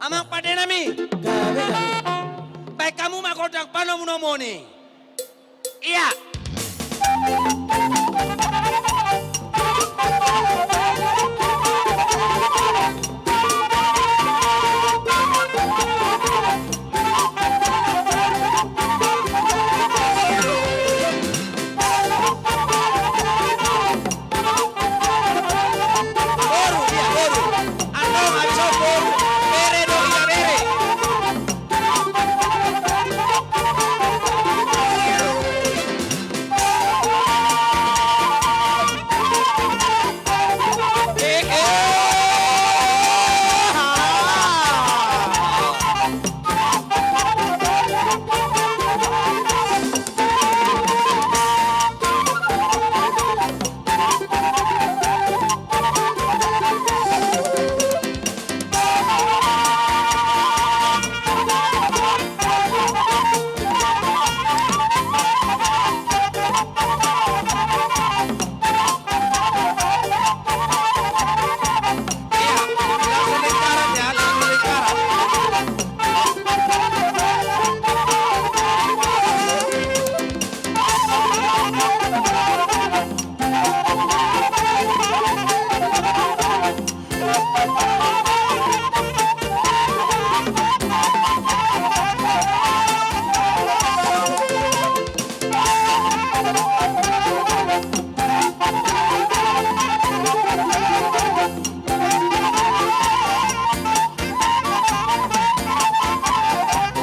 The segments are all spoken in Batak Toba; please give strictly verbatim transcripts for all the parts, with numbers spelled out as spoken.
Amang pande nami. Baen hamu ma gondang panomunomuni. Ia. Boru, ia, boru. Antong, antong, boru. Bere do, ia, bere.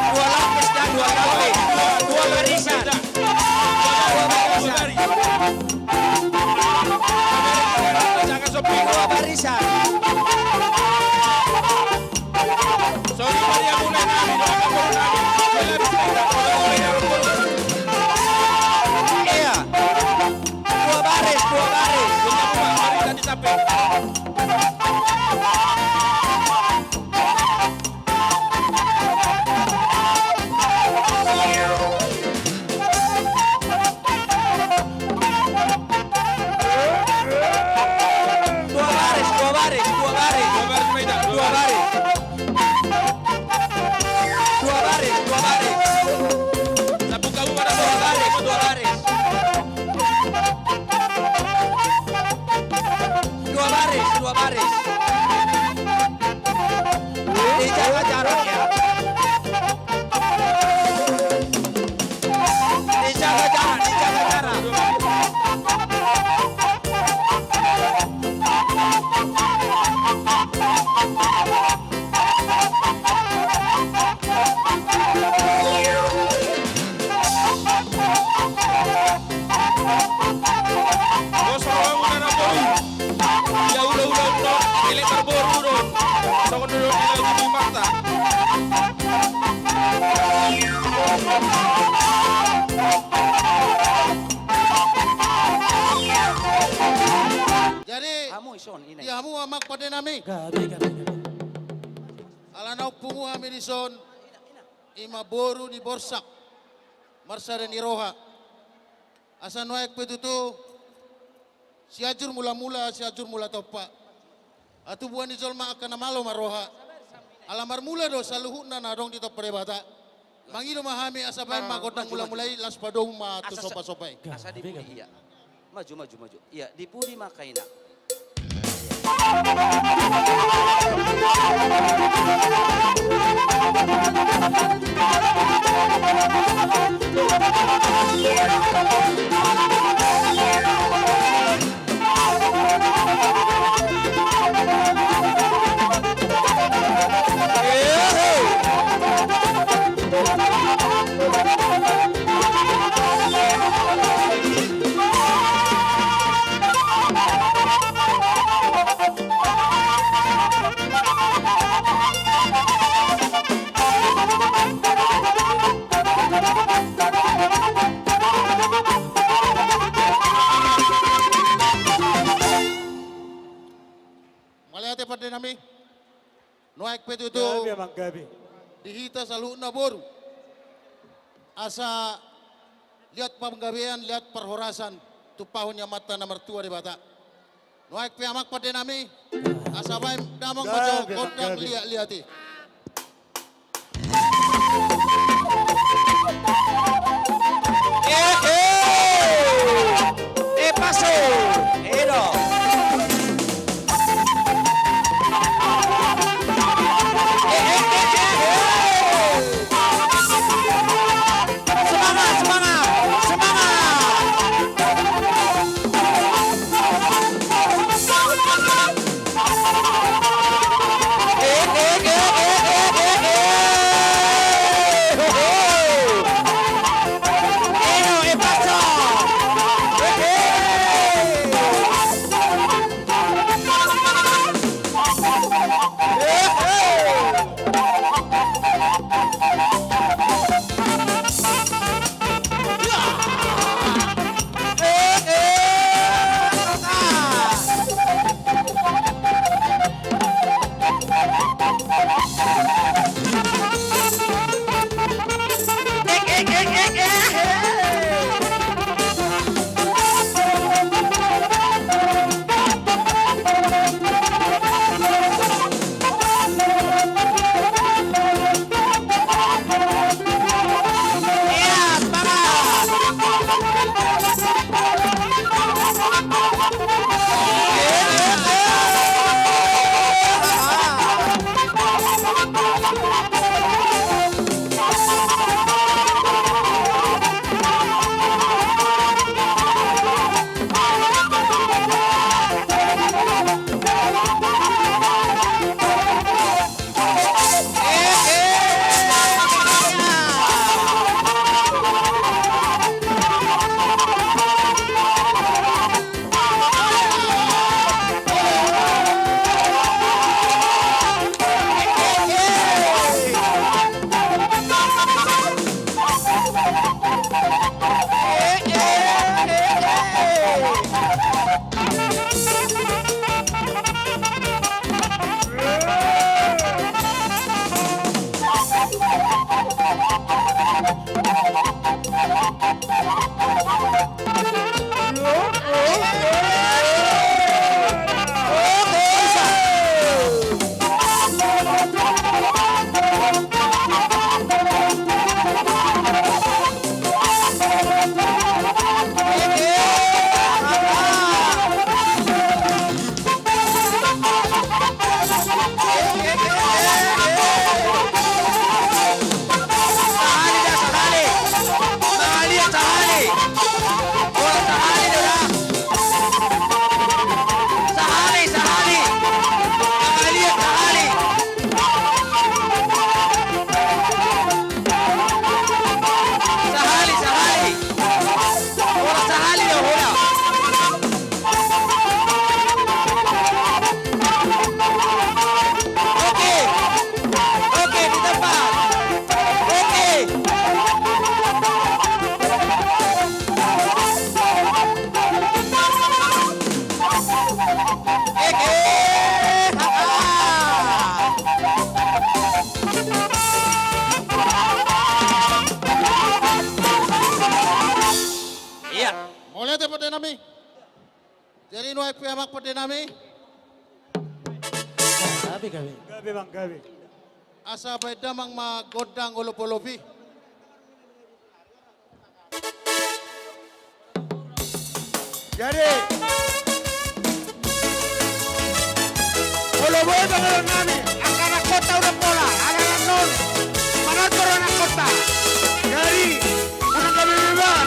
Dua lapis dah, dua lapis. Dua barisan. Dua barisan. Dua barisan. Ia. Dua baris, dua baris. Dua baris, dua baris, dua baris. Dua baris, Maida, dua baris. Dua baris, dua baris. Dua baris, dua baris. Dua baris, dua baris. Dijaga jarak, ya. Dijaga jarak, dijaga jarak. Jadi, hamu ison, ina, di hamu amang pande nami. Gabe, gabe, gabe. Ala naung pungu hami dison, ima boru ni Borsak, marsada ni roha. Asa nuaeng pe tutu, Sianjur mula-mula, Sianjur mula tompa. Hatubuan ni jolma angka na malo ma roha. Ala marmula do saluhutna na adong di tompa Debata. Mangido ma hami asa baen ma gondang mula-mula i, laos padomu ma tu somba-somba i. Asa dipudi ia. Maju, maju, maju. Ia, dipudi ma angka ina. Mauliate pande nami. Nuaeng pe tutu. Gabe, amang, gabe. Di hita saluhutna boru. Asa liat panggabean, liat parhorasan, tumpahon ni Amanta na martua Debata. Nuaeng pe amang pande nami, asa baen damang ma jo gondang liat-liat i. Pe amang pande nami. Gabe, gabe. Gabe, Bang, gabe. Asa baen damang ma gondang olopolop i. Jadi, molo boi panganon nami, angka anak kota uda pola, anak-anak non, manonton anak kota. Jadi, anak kami memang.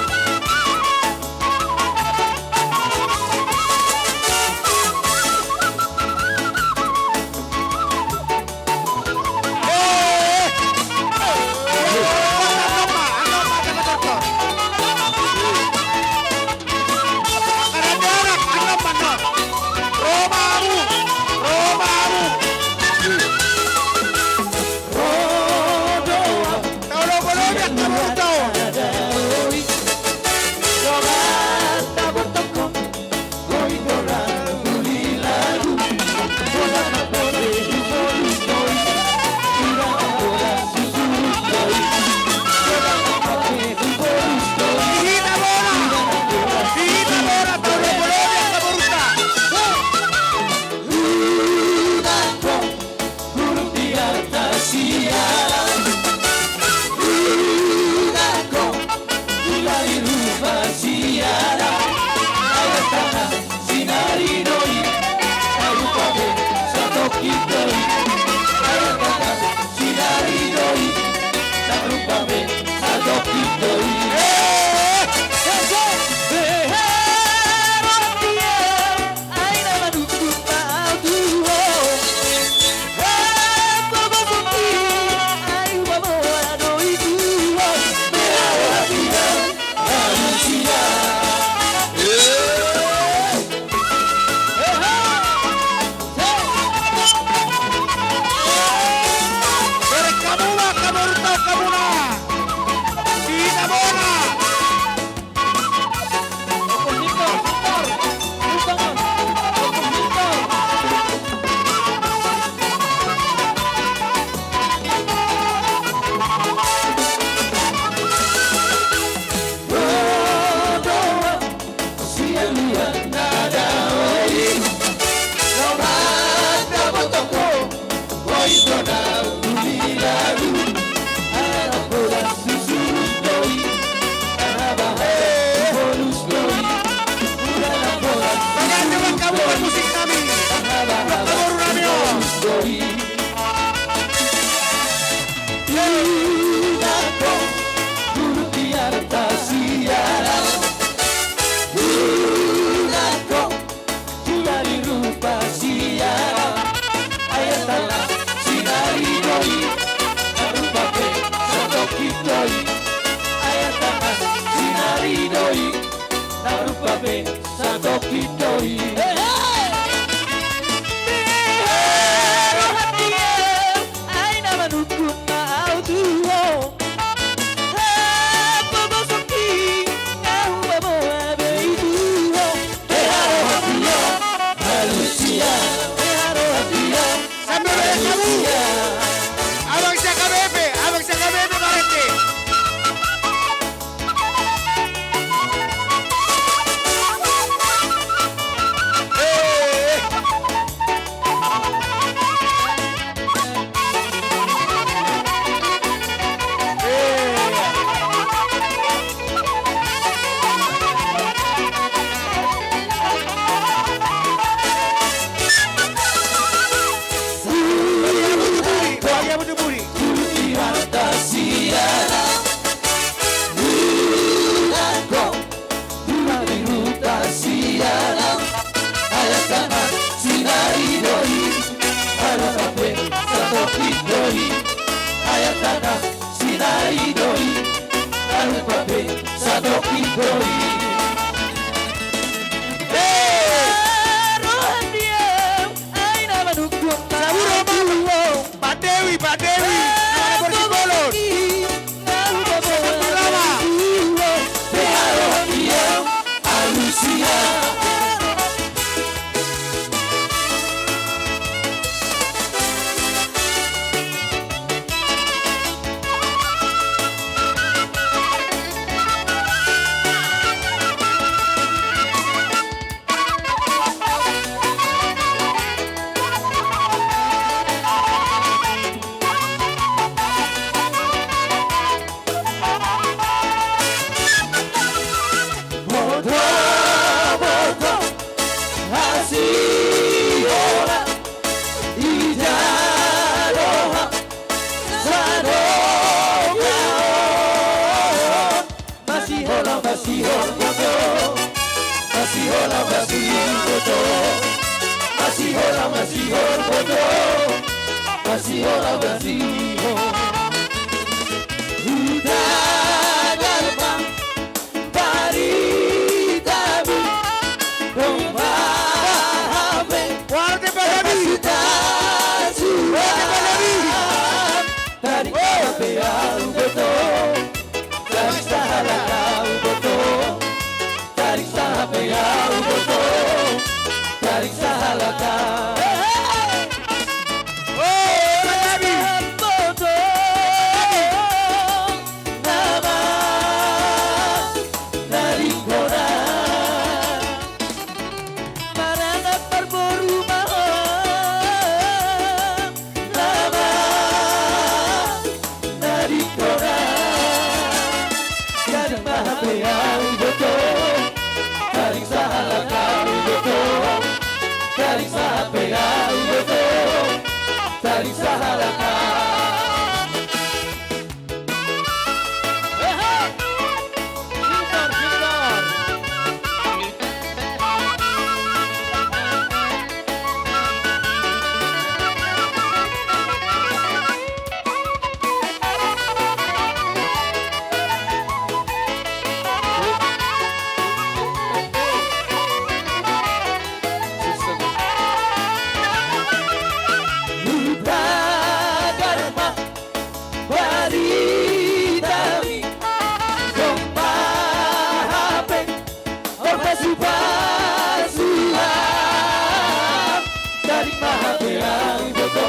Sambil banyak kamu. Abang siapa B P? Abang siapa B P, Pak R T? Pak Dewi, Pak Dewi. Horas masihol boto, masihol au masihol. Hutagar ma baritami, domba hape. Warte panabi. Warte panabi. Tarik hape au boto, tarik sahalak au boto. Tarik hape au boto, tarik sahalak au. Horas ma boto, nama na ringkot na. Maranak marboru ma ho. Nama na ringkot na. Tarik ma hape au boto, tarik sahalak au boto. Tarik ma hape au boto, tarik sahalak au. Hutagar ma baritami, domba hape, horpasupasu au. Tarik ma hape au boto,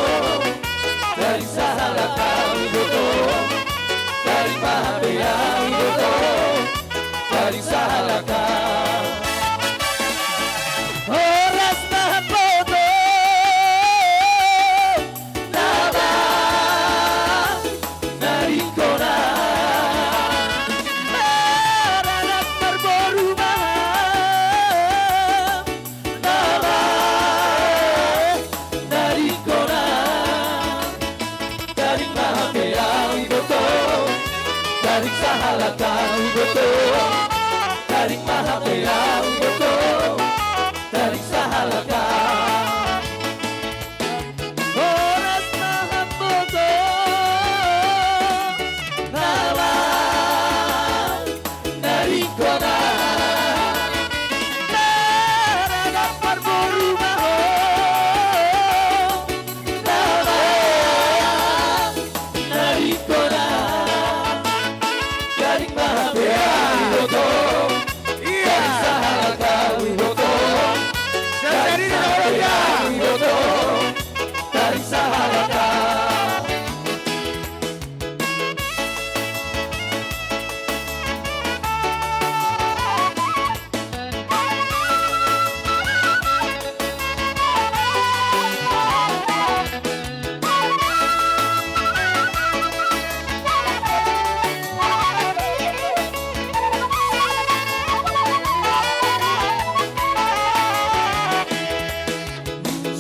tarik sahalak au boto. Tarik ma hape au boto, tarik sahalak au. Horas ma boto, nama na ringkot na. Maranak marboru ma ho. Nama na ringkot na. Tarik ma hape au boto, tarik sahalak au boto. Tarik ma hape au boto, tarik sahalak au. Horas ma boto, nama na ringkot na. Maranak marboru ma ho. Nama na ringkot na. Tarik ma hape au boto, tarik sahalak au boto. Tarik ma hape au boto, tarik sahalak au.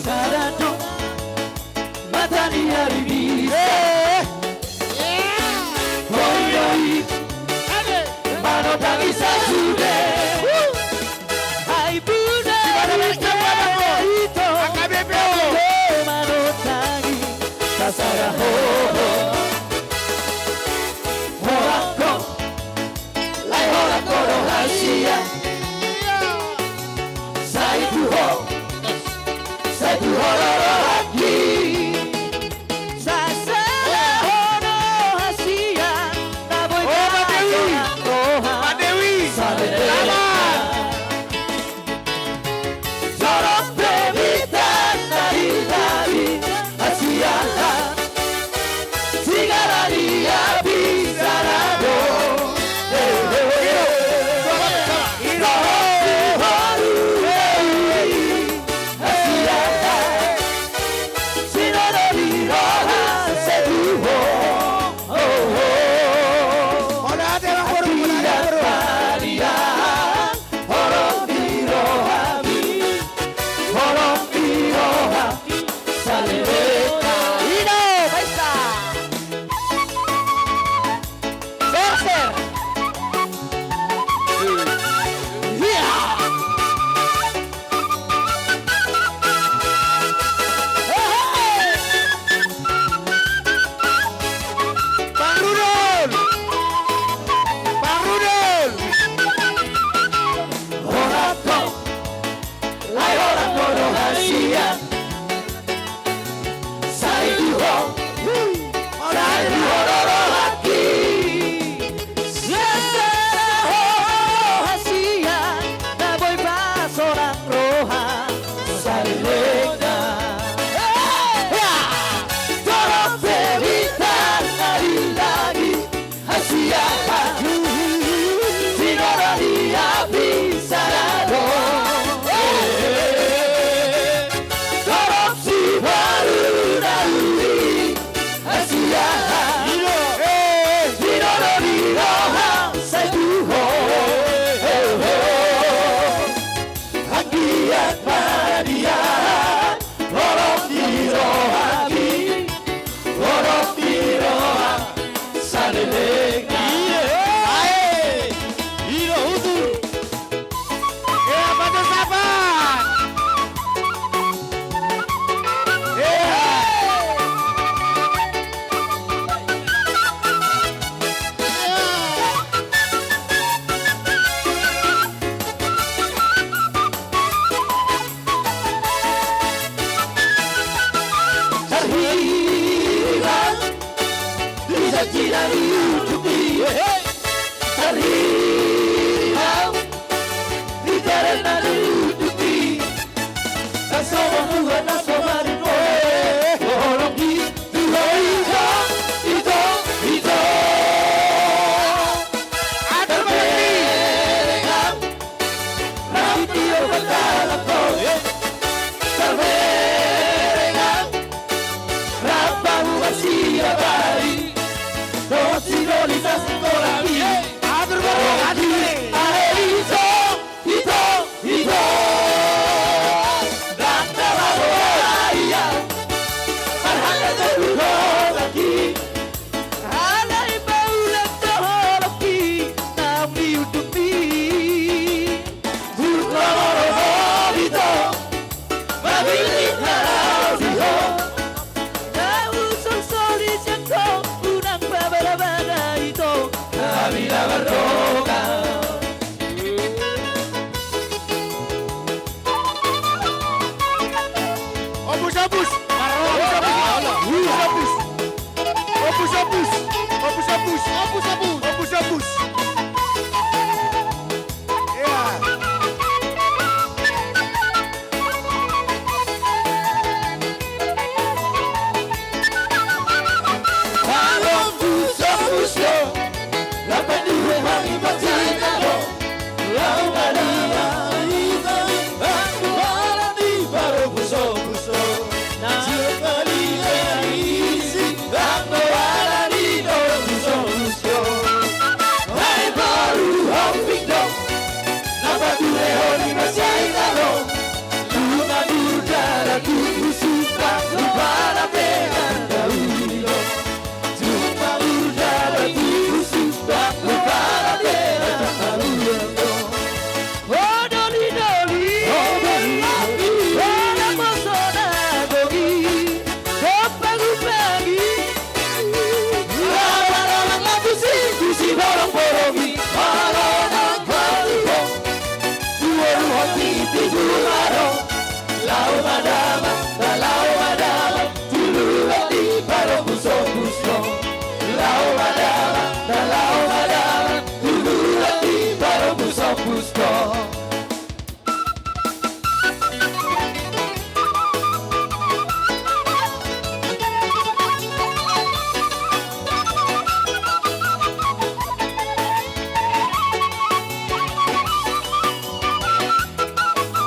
Sada do mata ni ari bisa. Eh. Hoi, hoi. Ade. Manontangi sasude. Wuh. Hai buna. Di mana mereka pada, bro? Ito. A K B P, bro. Manontangi. Tasada ho. Horas ho. Lae horas ho do hasian. Sai tu ho, sai tu ho do rohangki. Sasala ho do hasian, na boi. Oh, Pak Dewi. Pak Dewi. Sale. Sala. Jorok pe bintang na di langit, hasian. Jina ni uduti. Tarhirihau. Di jare na ni uduti. Na so mambuat na so marimbo. Holong di dua ito, ito, ito. Atur berhenti. Rap tio patalan ko. Tarberengan. Rap bahu asia bari. Dosi doli sasikola i. Atur berhenti. Are ito, ito, ito. Dang dalan ia. Marhata tolu dua lagi. Alai paulak dohot i naung diuduti. Buka moro hobito. Mabilik na rau di ho. Tahu solsoli sian ho. Unang pabalabala ito. Kami na mardongan. Opus, opus. Opus, opus. Opus, opus. Opus, opus. Opus, opus. Opus, opus. Ia. Opus, opus. Lape di rumah ni masih kado. Lau maria, ita, ita, ita, ita, ita, ita, ita, Nang. Sekali lagi isi, nang doa di doa di solusi. Hai baru hopi do. Napa tu reho ni masai talo. Cuma bujara tu suka. Lupa na pegang daun do. Cuma bujara tu suka. Lupa na pegang daun do. O doli-doli. O doli-doli. O na poso na gogi. Dompak umpagi. Lawan-lawan na pusi-pusi borong-borong i. Olo na kali ho. Dua ruhon di tigu maro. Lao madama, lao madama. Tulu di paro puso-puso. Lao madama, lao madama. Tulu di paro puso-puso.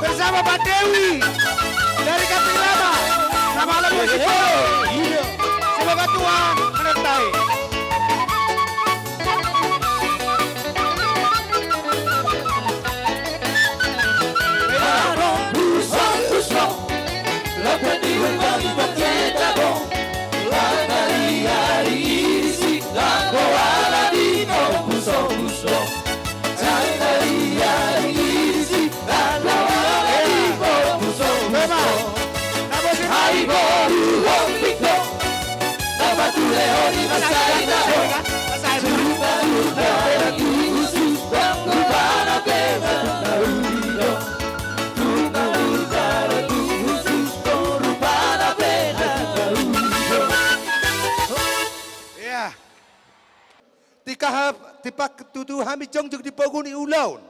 Bersama Pak Dewi dari Kampung Lama. Sama Alam Musik. Semoga Tuhan menyertai. Ia. Tingki ha-, tingki tutu hami jongjong di pogu ni ulaon.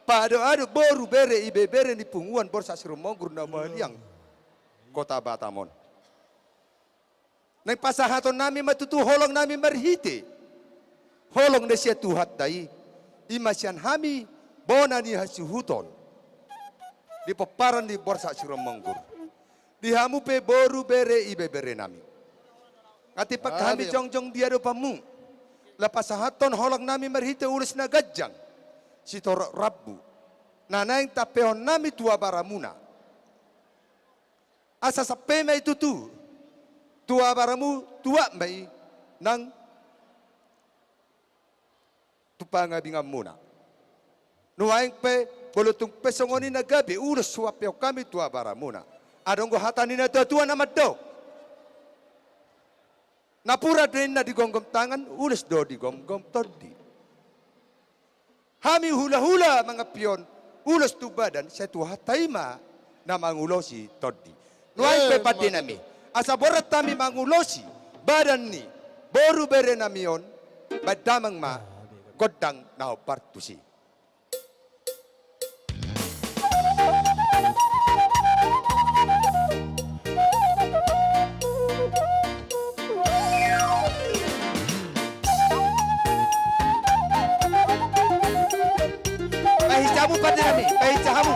Paadop-adop boru, bere, ibebere ni punguan Borsak Sirumonggur na maliang Kota Batam on. Naeng pasahaton nami ma tutu holong nami marhite holong na sian Tuhanta i, i ma sian hami bona ni hasuhuton di pomparan ni Borsak Sirumonggur. Di hamu pe boru, bere, ibebere nami. Nga tingki hami jongjong di adopanmu, laho pasahathon holong nami marhite ulos na ganjang, sitorop rambu na naeng tampehon nami tu abaramuna. Asa sampe ma i tutu tu abaramu, tuat ma i nang tu pangabinganmuna. Nuaeng pe, molo tung pe songon i na gabe ulos huampehon hami tu abaramuna, adong do hata ni natuatua na mandok: Napuran do ninna digomgom tangan, ulos do digomgom tondi. Hami hulahula mangampion ulos tu badan, sai Tuhanta i ma na mangulosi tondi. Nuaeng pe, eh, pande nami, asa borhat hami mangulosi badan ni Boru bere nami on, baen damang ma gondang na hombar tusi. Pahinsa hamu pande nami, pahinsa hamu.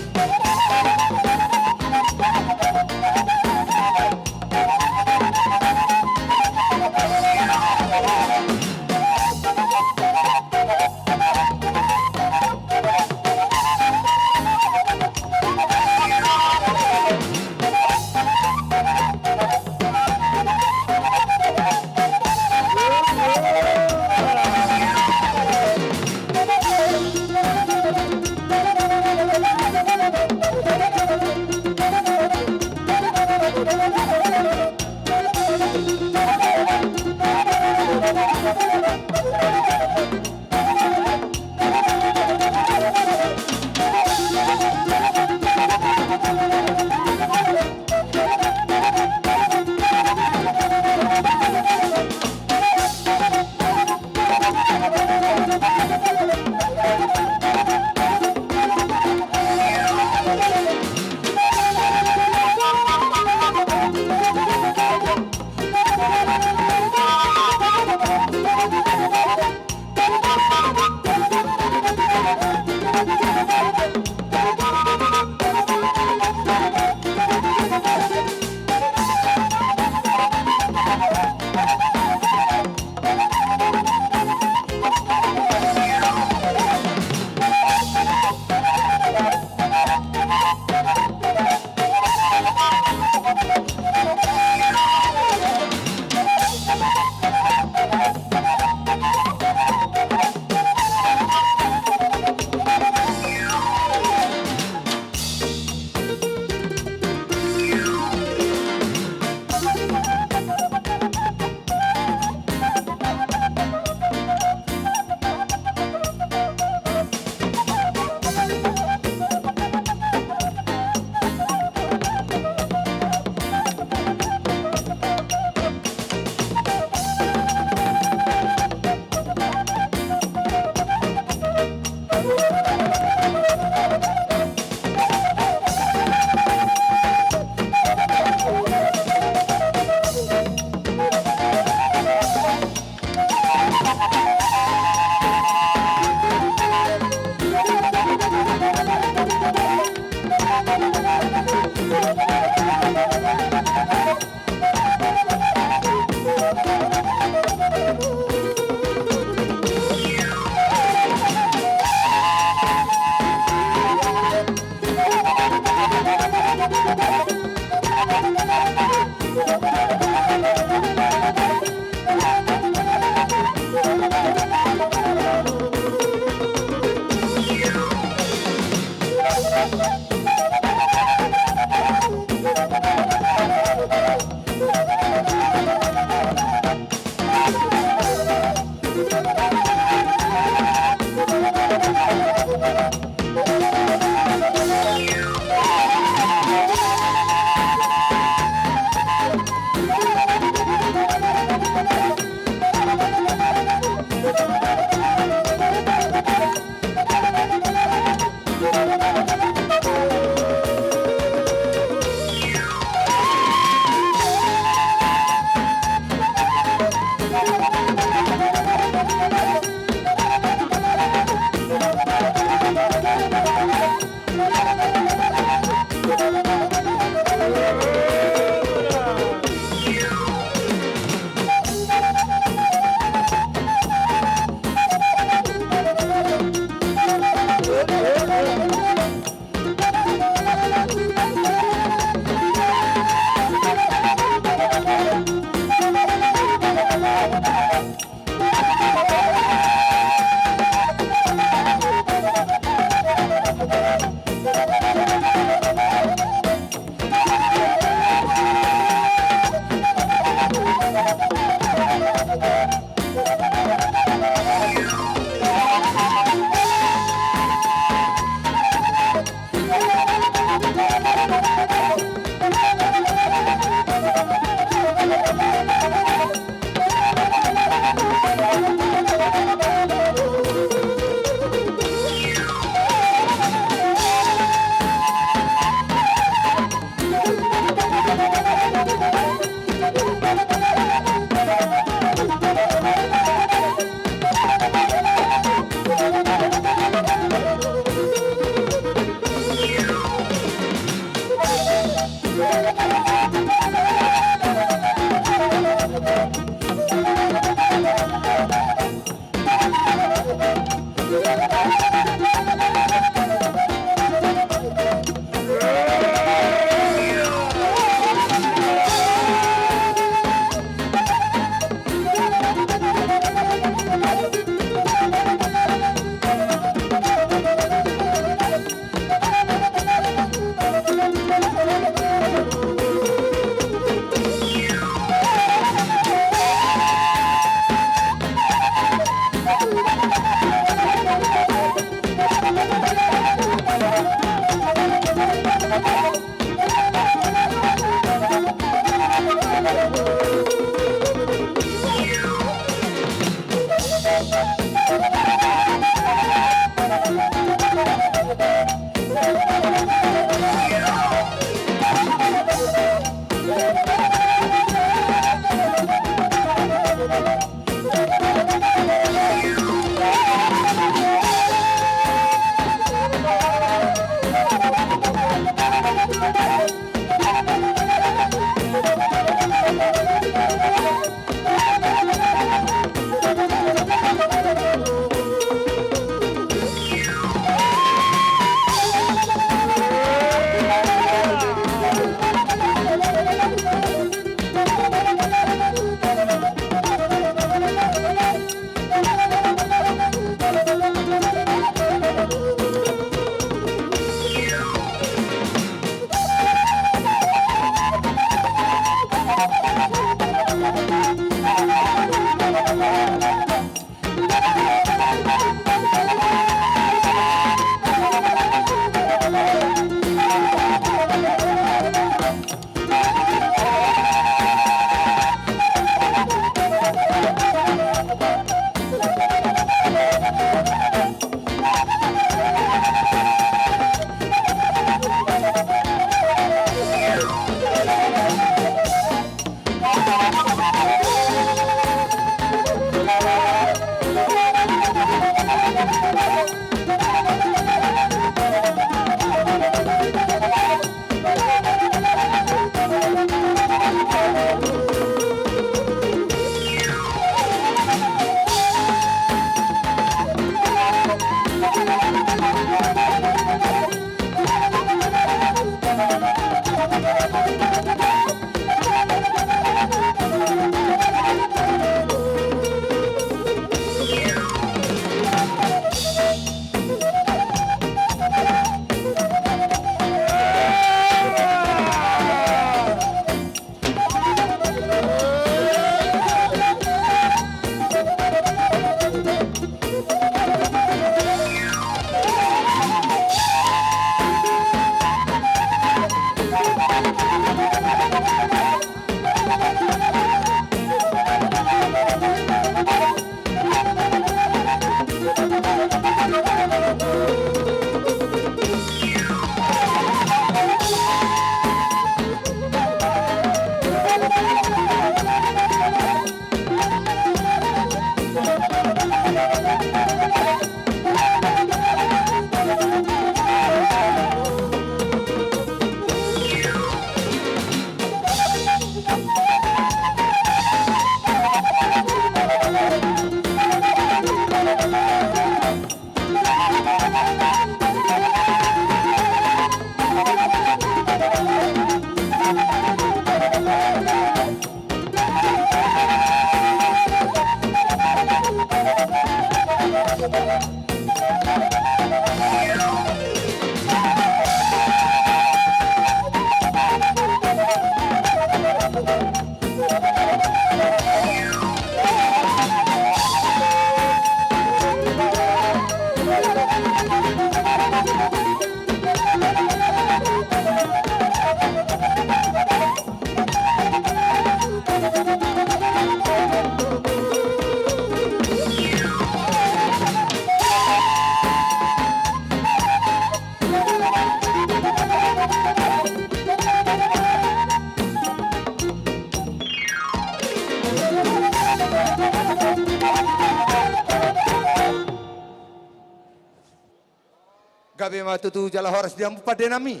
Gabe ma tutu jala horas di hamu pandenami.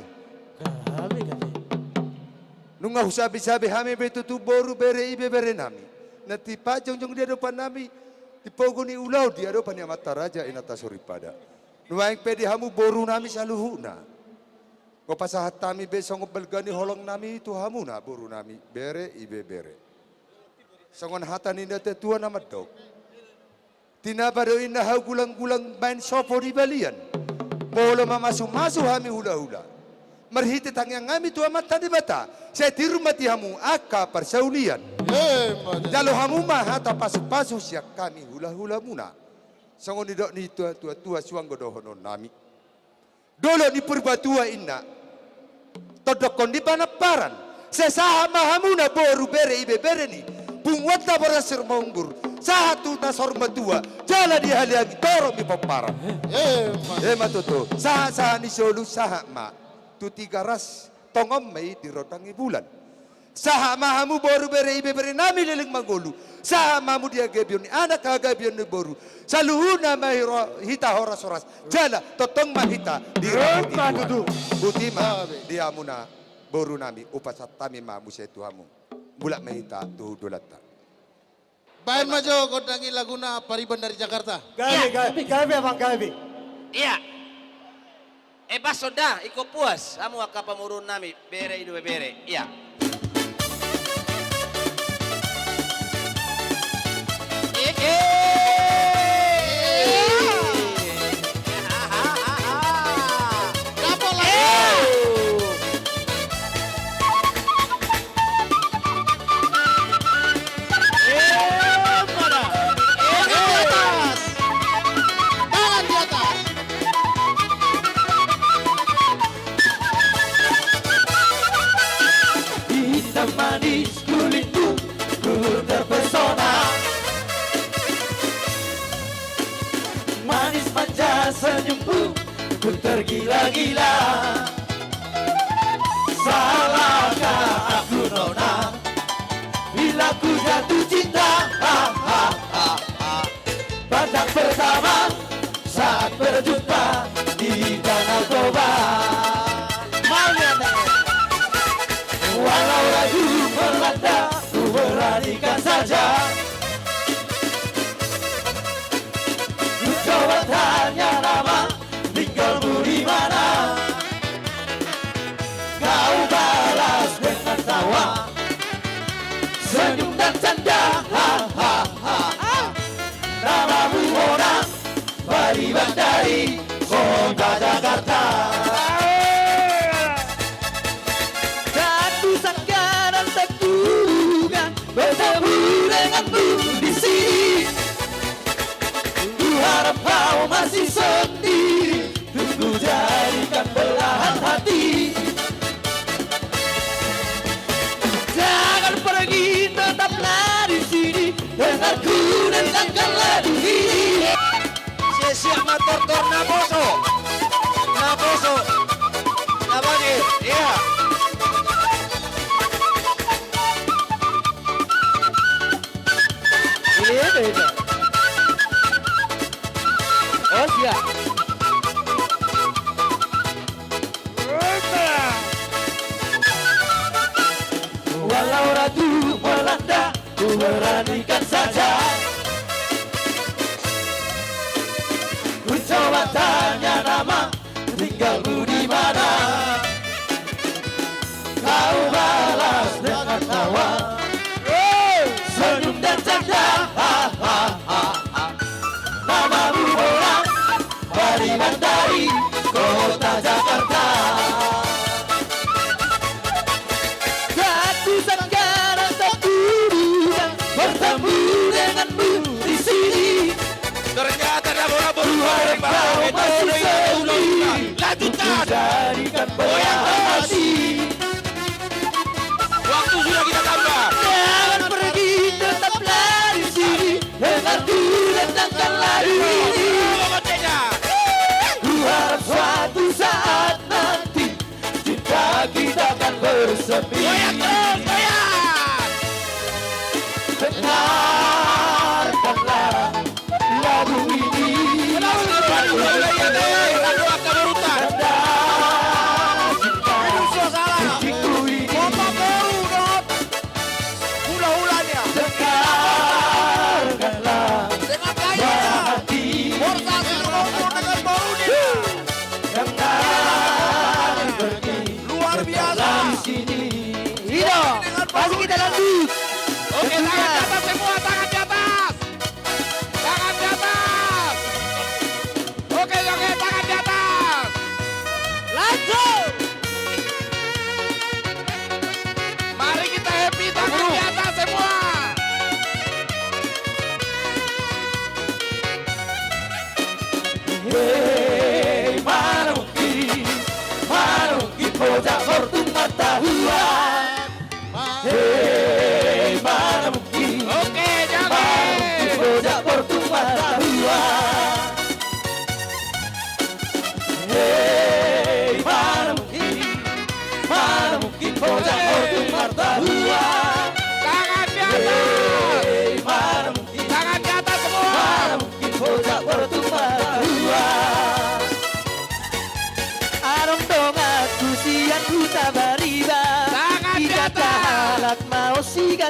Gabe, gabe. Nunga husabe-sabe hami be tutu boru, bere, ibebere nami na tipat jongjong di adopan nami, di pogu ni ulaon di adopan ni amanta raja, inanta soripada. Nuaeng pe di hamu boru nami saluhutna, hupasahat hami be songon balga ni holong nami tu hamuna boru nami, bere, ibebere. Songon hata ni natuatua na mandok: Tinaba do inna hau, gulang-gulang baen sopo di balian. Molo mamasu-masu hami hulahula, marhite tangiang hami tu Amanta Debata, sai tiur ma di hamu angka parsaulian. Emma tutu. Jalo hamu ma hata pasu-pasu sian hami hulahulamuna. Songon nidok ni natuatua, suang do dohonon nami. Dolok ni Purbatua inna, tondokkon ni Panamparan. Sai sahat ma hamuna boru, bere, ibebere ni punguanta Boras Simalungun, sahat tu na saur matua jala dihaleangi torop ni pomparan. Emma tutu. Emma tutu. Sahat-sahat ni solu sahat ma tu Tigaras, tongon ma i di rondang ni bulan. Sahat ma hamu boru, bere, ibebere nami leleng mangolu. Sahat ma hamu di hagabeon ni anak, hagabeon ni boru. Saluhutna ma hita horas-horas jala tongtong ma hita di roti. Emma tutu. Boti ma di hamuna boru nami, hupasahat hami ma muse tu hamu. Mulak ma hita tu dolanta. Baen ma jo gondang i, laguna Pariban dari Jakarta. Gabe, gabe, gabe, abang, gabe. Iya. Eh, baso da, ingkon puas hamu angka pamoruon nami, bere, ibebere. Iya. Eke. Dapot lagi. Tangan di atas. Tangan di atas. Indah manis kulitmu, ku terpesona. Manis manja senyummu, ku tergila-gila. Salahkah aku, nona, bila ku jatuh cinta? Ha, ha, ha, ha. Pandang pertama saat berjumpa di Danau Toba. Walau ragu melanda, ku beranikan saja. Ku coba tanya nama, tinggalmu di mana? Kau balas dengan tawa, senyum dan canda. Ha, ha, ha, ha. Namamu Mona, Pariban dari kota Jakarta. Satu sanggaran, satu dugaan, bertemu denganmu di sini. Ku harap kau masih sendiri, tunggu jadikan belahan hati. Jangan pergi, tetaplah di sini, dengar ku dendangkan lagu ini. Siap-siap ma tortor, naposo. Naposo. Nabangir. Iya. Iya, iya. Oh, siap. Walau ragu melanda, ku beranikan saja. Ku coba tanya nama, tinggalmu di mana? Kau balas dengan tawa, senyum dan canda. Ha, ha, ha, ha. Namamu Mona, Pariban dari kota Jakarta. Satu sanggaran, satu dugaan, bertemu denganmu di sini. Ternyata Damora baru. Ku harap kau masih sendiri. Lanjutkan. Ku jadikan belahan hati. Waktu sudah kita tambah. Jangan pergi, tetaplah di sini, dengar ku dendangkan lagu ini. Ku harap suatu saat nanti cinta kita akan bersemi. Goyang terus, goyang. Dengarkanlah lagu ini. Lagu apa? Lagu apa? Lagu apa?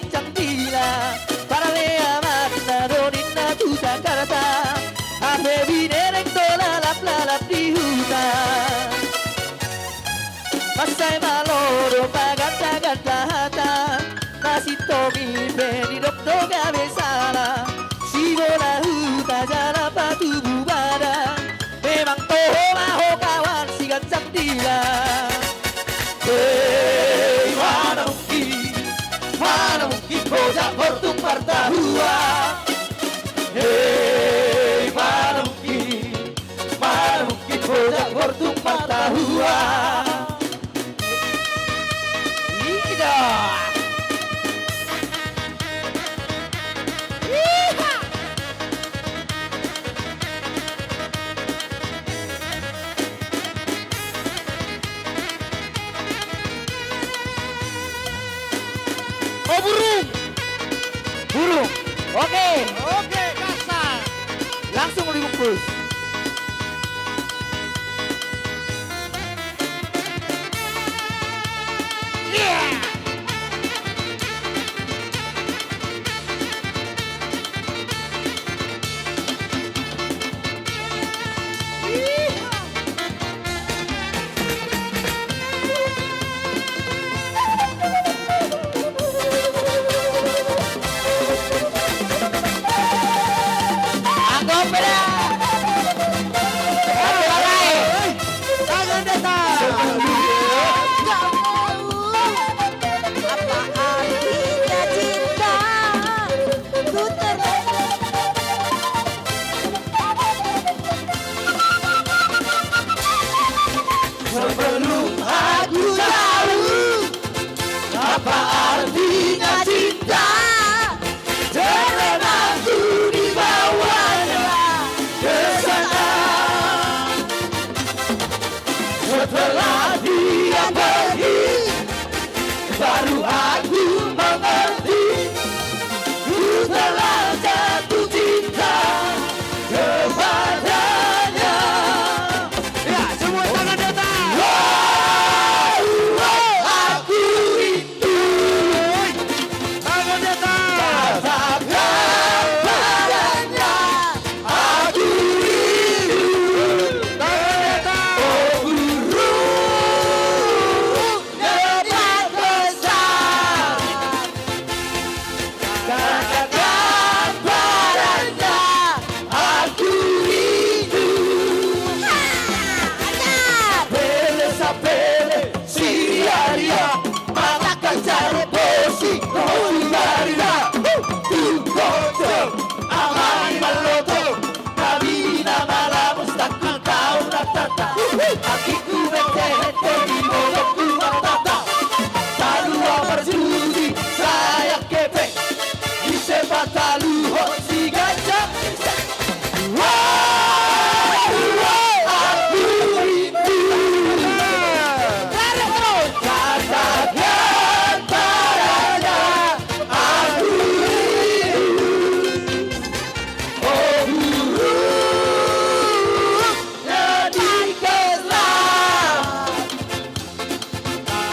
Candila, parleamanna do ninna tu Jakarta, hape binereng do lalap-lalap di huta. Mansai malo do paganda-ganda hata, na sintong i pe didok do gabe sala. Sibola huta jala patubu badan, memang toho ma ho kawan si Ganjang Dila. Hei, mana mungkin, mana mungkin bojak hortung martahua. Hei, mana mungkin, mana mungkin bojak hortung martahua. Ida. Iha. Oh, burung. Burung. Oke. Oke, kasar. Langsung dibungkus. Iya. Anggo peda. Anggo alai. Tangan datar. Apa artinya cinta? Ku ter- Sebelum aku tahu apa artinya cinta, jangan aku dibawanya ke sana. Setelah dia pergi, baru aku mengerti, ku telah jatuh cinta kepadanya. Ya, semua tangan di atas. Wow, wow, aku rindu. Tangan di atas. Katakan padanya, aku rindu. Tangan di atas. Oh, burung. Katakan padanya, aku rindu. Sapele, sapele, siriaria, manangkang jare bosi, oh, siriaria. Tung, tung, tung, amani maloto. Kami na malamus tangkil kaum na tata. Aki ku mete-mete di molok ku matata. Talu amarjudi sayang kepeng. Ise patalu hot si gajah. Wah, wah, aku rindu. Katakan padanya, aku rindu. Oh, burung, jadi kelam.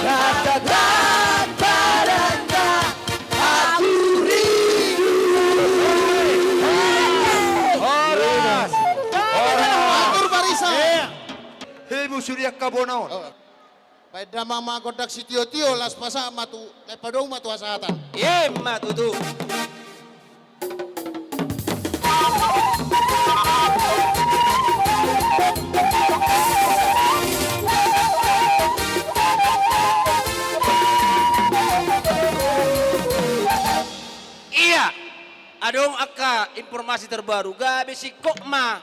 Katakan padanya, aku rindu. Horas. Horas. Atur barisan. Iya. Hei, musu di angka bona on. Oh. Baen damang ma gondang sitio-tio, laos pasahat ma tu, laos padomu ma tu hasahatan. Ima tutu. Iya, adong angka informasi terbaru, gabe singkop ma.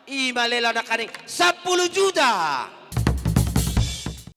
Ima lela nangkaning sampulu juta.